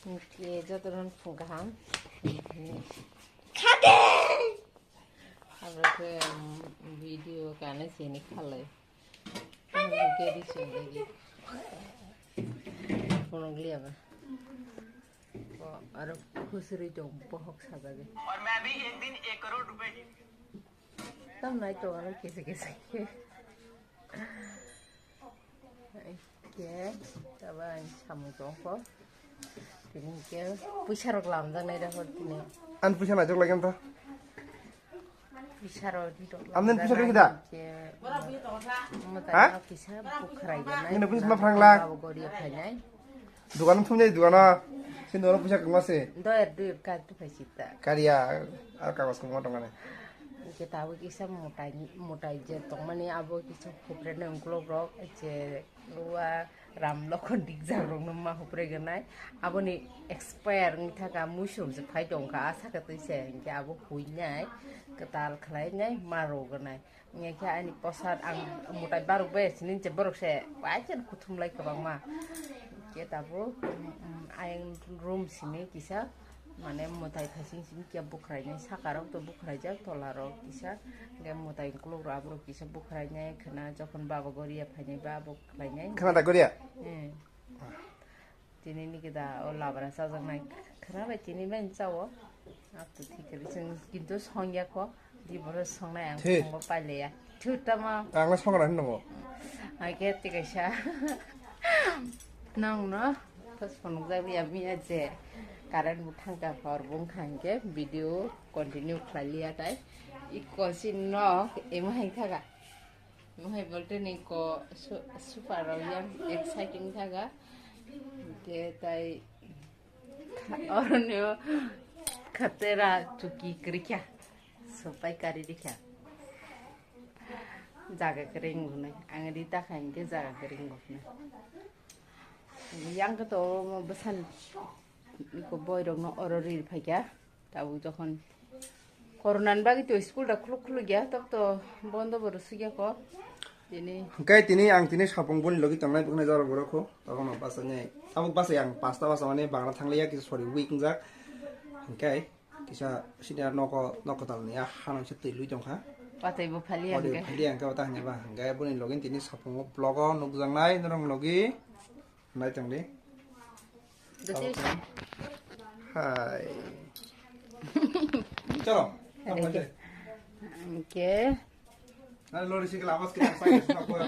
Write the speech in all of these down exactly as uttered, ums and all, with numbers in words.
Khe jotono phung kaham. Abo khe, um, video kana sini khalai. Kedi sini. Phunuk liya ba. O, aro khusri tong, bohok sajagwi. Tam nai to aro kisa kisa. Ke, taba ang samung tongko. Tini ke, puisa rok lamjak nai da hor tini. An puisa najak lagi anta. Puisa rok di rok. Amnen puisa kaki da? Ke, mata ha? Kisa bukrai ga nai. Ini puisa ma phrang lang. Babu gori phainai. Dukan thumjai dukan. Sin dukan puisa kangma se. Doyar duyar ka tu phai sita. Kariya, ar kagos kangma tongane. Ke tabu kisa mutai, mutai je tongmani abo kisa khupre ne ungkulok rok je. Ua ram lokhon dikjak rokno ma hupre ganai. Aboni expire wngkha ka muisum se phai tongkha a saka twi se hinkhe abo huinai kwtal khlainai ma rw ganai. Hinkhe ani posad ang mutai baruk bai sini je borok se bai chen kuthum lai kwbangma. Hinkhe tabuk, um, ayang room simi kisa. Mane mwtai phaising simi khe bukhrainai, saka rok to bukhraijak, tola rok kisa, hwnkhe mwtai ukulok rok aborok kisa bukhrainai khwna, jokhon baba goria phainai ba abo khlainai. Khwna da goria? Eh. Tini ni khe da o labra chajaknai khwna bai tini bai chao. Ato thik khe chwng kintu songya kho. Di boro songnai ang thik. Songo pailaya. Thutama. Ang le songra hinwi nango. Hai khe tikaisa. Nong no. Phos phonok jak liya miya je. Current bo thangka hor bung khang khe video continue khlai liya tai. Iko si nok emo hai thaga. Emo hai bolte ni ko su-, super rok yang exciting thaga. Ke tai Oroni o khatera chuki kwrwikha. Sopai kari rikha. Jaga kwrwi wngkha. Ang ri ta kha hinkhe jaga kwrwi wngkha. Yang khe to omo bwsani iko boirokno oro ri phaikha. Tabuk jokhon corona ni bagwi to school da khuluk khuluk ya, tab to bondo bo rwsuk ya kho. Tini. Hwnkhe tini ang tini sapung boni logi tongnai bwkhnai jorok borok kho. Tokno bachani. Tabuk bachai ang pasta bachani bagra thangliya kisa sori weak wngjak. Hwnkhe kisa sini noko nok kwtal ni a hanang se twi lui tongkha. Patwi bo phali ang khe. Patwi phali ang khe ta hwnba. Hwnkhe boni logi tini sapungo vlog o nukjaknai norok logi. Nai tongdi. Hai. Chalo. Hwnkhe. Nang lori sikla awas khe nang sai suna kora.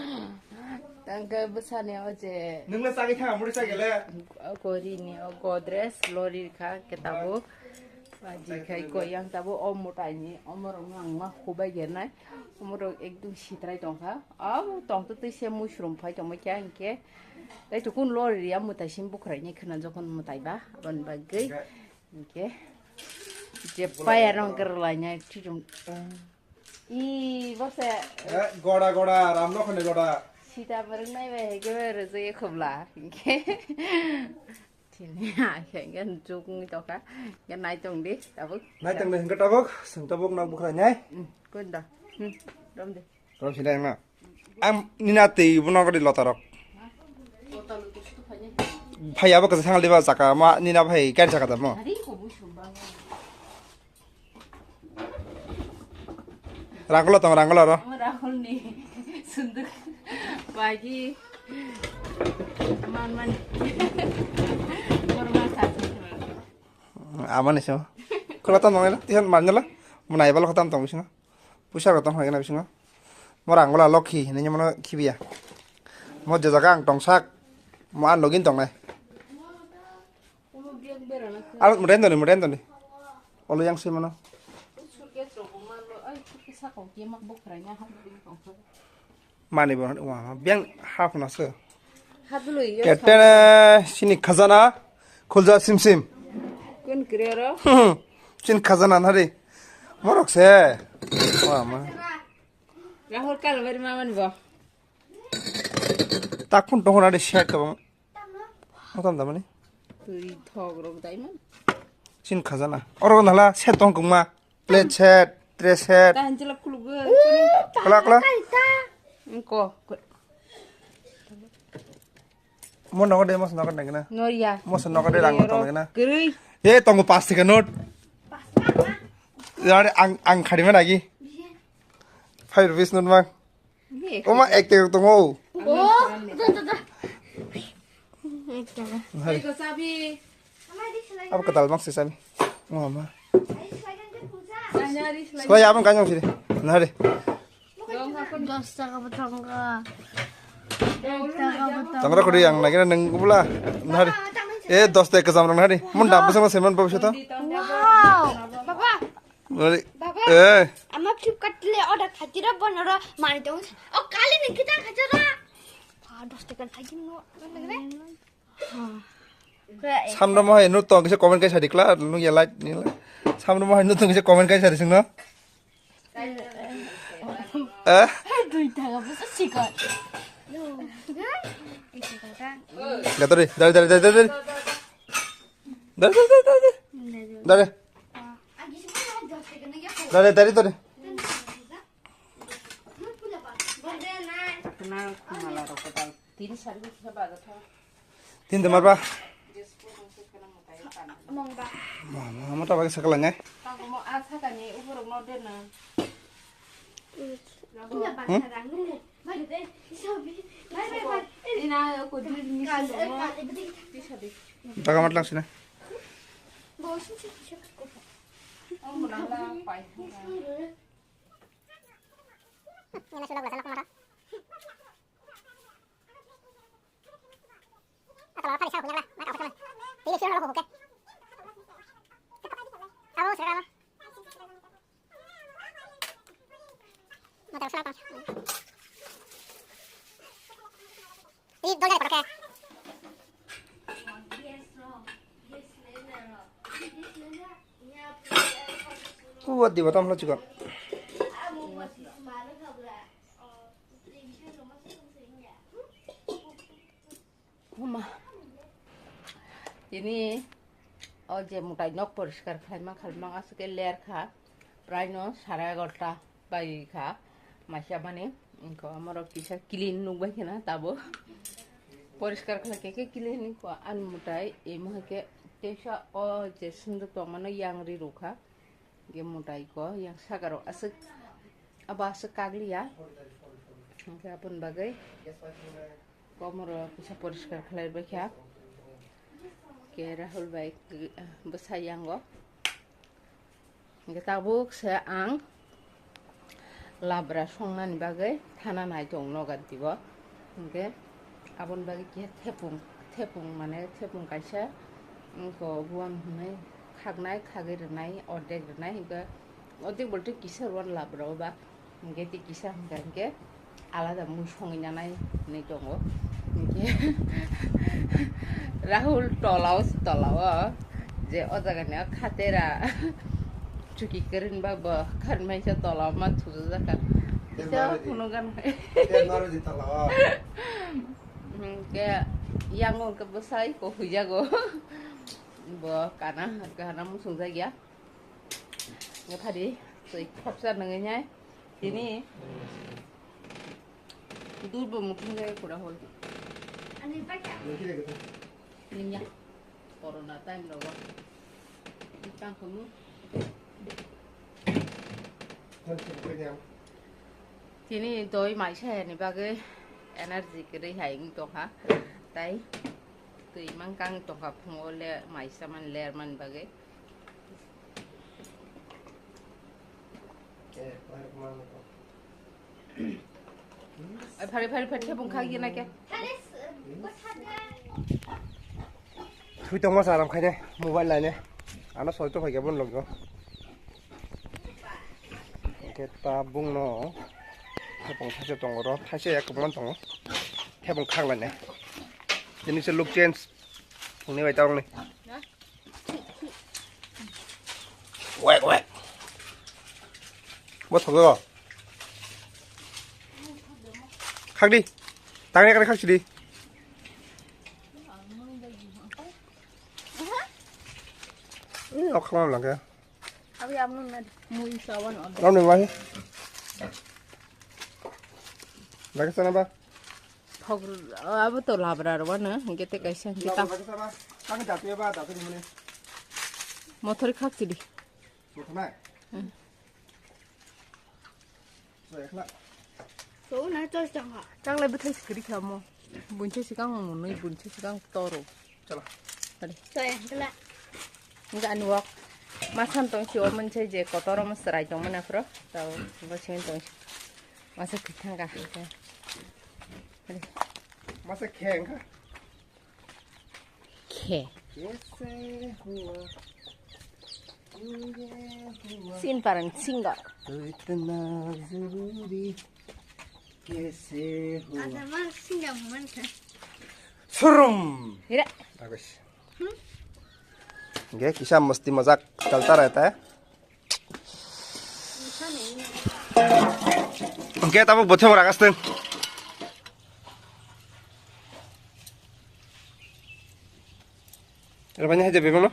Tangka bwsani o je. Nungla sagi kha muri sagi le. Kori ni o Godrej lori kha ketabu. Baji khai ko yang tabu o mutai ni omorok nang ma khubai gernai. Omorok ekdum sitrai tongkha. Abo tongtwtwi se muisrum phai tongma khe hinkhe. Tai tukun lori ya mutai sim bukhrai ni khna jokon mutai ba aboni bagwi. Hinkhe je paya rong gerlai nai thijum. I bose. Eh, goda, goda, ram lokhon ni goda. Sita barang nai bai hege bai rejege khobla. Hinkhe. Tini a khe hinkhe juk wngwi tongkha. Hinkhe nai tongdi tabuk. Nai tongdi hinkhe tabuk, seng tabuk nok bukhrai nai. Hmm, kun da. Hmm, rom de. Rom sinai ang na. Ang nina tei bono gori lota rok. Phai abo kasa sangal diba saka ma nina phai kan saka tamo. Rangolo tong rangolo ro. Rahul ni sunduk bagi man man. Korma sa. Amani so. Kola tam nong ila tihan manjala. Munai balo khatam tong bisino. Puisa rok tong hwnwi bisingo. Mo rang wla lokhi hinwi mano khibiya. Mo je jaga ang tongsak. Mo ang login tongnai. Al mudendoni mudendoni. Olo yang sui mano. Mani bo wa beng hap na se. Ketene sini khajana khulja sim sim. Kun kre ro? Sini khajana nari. Morok se. Wa ma. Rahul kalbari mamani bo. Takun tongo nari set kabang. Motam damani. Tui thok rok dai man. Sini khajana. Oro nala set tong kungma. Plate set, tray set. Tahan jelak khuluk. Kala, kala. Ko. Mo nogo de, mo nogo de na. Noria. Mo nogo de rang tong na. Kwrwi. Ye tongo paanch taka note. Yare ang, ang khadi mana gi. Five rupees note mang. Oma ek taka tongo. Oh, da, da, da. Ek taka. Hai. Eko sabi. Abo kwtal bangse sami. Mama. Slai abang kanjong sini. Nari. Dos taka bo tongo. Ek taka bo tongo. Tangra khudi ang nagira nang bula. Nari. Eh, dos taka kajam rang nari. Mun dam bosong semen bobisata. Wow. Baba. Nari. Baba. Eh. Ama Flipkart le order khatira bonoro mari dong. O kali ni kita khatira. Ah, dos taka khaji no. Samno mo hai no tong kisa comment kai sadi kla no ya like ni la. Samno mo hai no tong kisa comment kai sadi singno. Eh? Dui taka bwsa sikon. Gatori, dari dari dari dari. Dari dari dari dari. Dari. Dari dari dari. Tin sari bisa baga tha. Tin de marba. Mong ba. Mama mata bagi sakala ngai. Tang mo a sakani uborok no dena. Iya ba. Hmm? Bye bye bye. Ina ko dil ni. Daga matlang sini. Bo sini sini. Oh, mulai pai. Ina sudah belasan aku marah. Atau apa di sana punya lah, mana apa teman? Tidak sih, kalau bukan. Tahu sekarang. Mau taruh sana apa? Ini dong dari pakai. Kuat di batam lah juga. Huma. Tini o je mutai nok poriskar khlaima khalmang aswk khe ler kha. Prai no sare egarota bai kha. Maisa mani ingko amorok kisa clean nuk bai khena tabo. Poriskar khlai khe clean ingko ani mutai imo hai khe teisa o je sunduk tongmano yang ri rw kha. Ge mutai ko yang saka rok aswk abo aswk kagli ya. Hingke aboni bagwi komoro kisa poriskar khlai bai kha. Ke Rahul bai bwsa yango. Hingke tabuk se ang labra songnani bagwi thana nai tong nogar dibo. Hingke aboni bagwi khe thepung, thepung mane thepung kaisa, wngkho buwan hwnwi khaknai, khagwi rwnai, ordek rwnai, hingkhe ordek bolte kisa rwna labra o ba, hingkhe tei kisa hwnkha hingkhe alada mui songwi nanai hwnwi tongo. Hingkhe Rahul tolao se tolao je o jagani o khatera chuki kwrwini ba bo kharmaisa tolao ma thujajak kha. Kisa phunukgani. Hingke yango hingke bwsai ko huijago. Bo kana, kana musung jagya. Nge phadi, twi khopsa nangwi nyai. Tini. Durbo muthung jagya kura hol. Ani bakya. Ningya. Corona time rogo. Tang kumu. Tini doi maisa ni bagwi energy kwrwi hai wng tongkha. Tai twi mang kang tongkha phungo le maisa man ler man bagwi. Ai, phari, phari, phari, thebung khak ye na khe? Thui tongma sa ram khaine, mobile laine. Ano soi to phai khe bon logyo. Hingke ta bung no thebung thaise tongo ro, thaise ya kwbangma tongo. Thebung khak laine. Tini se look change. Phungni bai ta ongni. Wek, wek. Bo thok go. Khak di. Tang ya kare khak sidi. Ini ok khlama lang ya. Abi amun na mui sawan on. Ram ni mai. Lagi sana ba. Abo to labra rwano, hingke te kaisa hingke ta. Tang jatiya ba, jatiya mane. Mothori khak chidi. Mothonai? Hmm. So, ekhla. So, na choi chang ha. Tang lai bwthai sikiri khamo. Bunche sikang mo nui, bunche sikang toro. Chala. Hadi. Choi, ekhla. Hingke ani wak. Masan tong si o manse je kotoro mo serai tong mana phro. Tao, bo sing tong si. Masa kithang ka. Hadi. Masa kheng ka? Khe. Sin parang singa. Surum. Hira. Bagus. Oke, kisah mesti mazak kalta rehta hai. Oke, tamo bothe mo ragas teng. Rabanya hai jabe mama.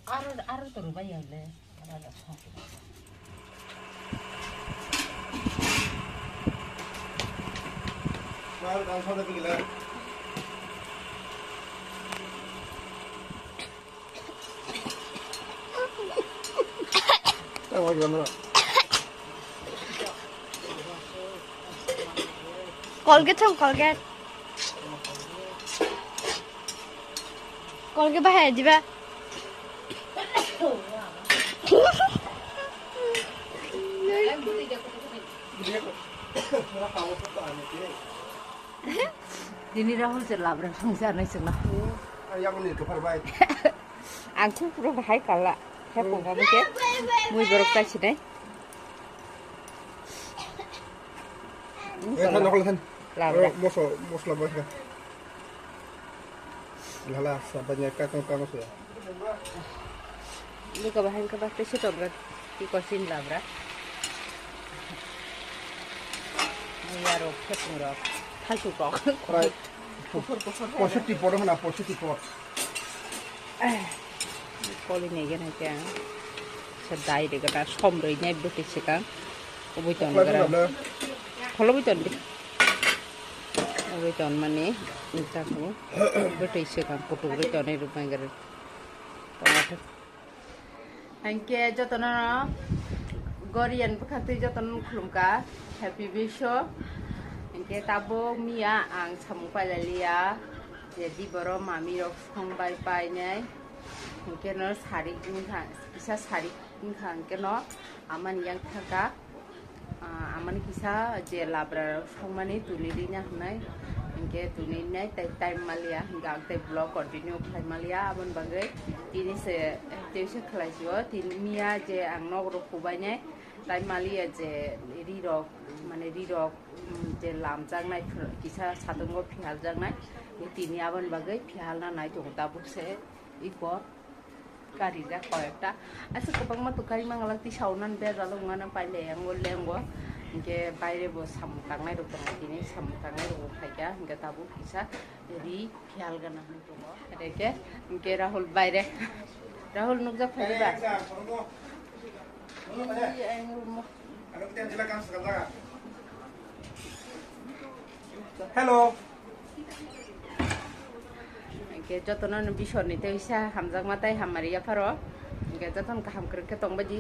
Aro, aro to rubai ya le. Colgate thong, Colgate. Colgate bahai diba. Dini Rahul se labra songsa nai sengna. Ayang ni kepar bai. Ang kuk rok hai kala. He kung abo ke. Mui borok tai sinai. Eh, than, nokol than. Labra. Oro moso, mosla bai kha. Lala, sabanya kakang kakang suya. Ini kaba hai kaba tesi tobra. Iko sin labra. Mui aro khepung rok. Thasu kok. Right. Kufur, kufur. Positive pot mana, positive pot. Koli nai gana kya. Sa dai de gana som roi nai bwtwi sikang. Ubui ton gara. Kholo bui ton di. Ubui ton mani. Inta ko. Bwtwi sikang kutuk roi ton rok mai gara. Tomato. Hingke jotono Gorian bwkhaktwi jotono khulumkha. Happy Bishu. Hingke tabuk miya ang samung pailaliya. Je di boro mami rok song bai painai. Hingke no sari wngkha, kisa sari wngkha hingke no amani yang thaka. Ah, amani kisa je labra songmani tuni rina hinai, hingke tuni nai tai time maliya, hingke ang tai vlog continue khlai maliya, aboni bagwi tini se, tei se khlai sio, tini miya je ang nok rok kubainai, tai maliya je ri rok, mane ri rok, mm, je lamjaknai, kisa satungo phihaljaknai, tini aboni bagwi phihalna nai tongo tabuk se iko. Karijak koi ekta. Aswk kwbangma twkari mangalak, tisao nang bejalo wngna nang paile yango lengo. Hingke baire bo samung tangnai rok tongo, tini samung tangnai rok bo phaikha, hingke tabuk kisa ri khiyal gana hinwi tongo. Reke, hingke Rahul baire. Rahul nukjak phai ba? Hello. Hingke jotono no Biswar ni tei sa hamjakma tei hammari yapharo. Hingke jotono kaham kwrwng khe tongbaidi.